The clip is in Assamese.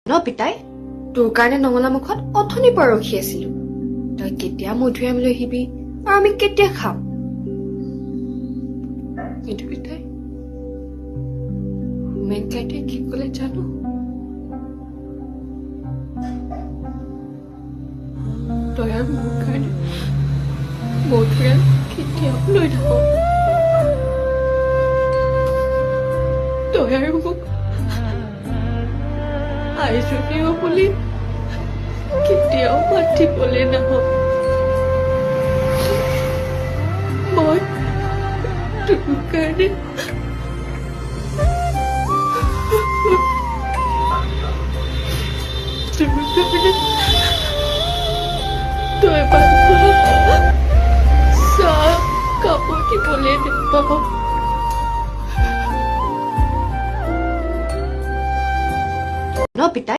ন পিতাই, তোৰ কাৰণে নঙলা মুখত অথনিৰ পৰা ৰখি আছিলো। তই কেতিয়া মধুৰিআম লৈ আহিবি আৰু আমি কেতিয়া খাম? কিন্তু পিতাই, হোমেন কাইটাই কি ক'লে জানো? তই আৰু মোৰ কাৰণে মধুৰিআম কেতিয়াও লৈ নাহ। তই আৰু মোক আইজনীও বুলি কেতিয়াও মাতিবলৈ নাহ। মই তোৰ কাৰণে তই ভালপোৱা চাহ কাপোৰ দিবলৈ নাপাওঁ। ন পিতাই।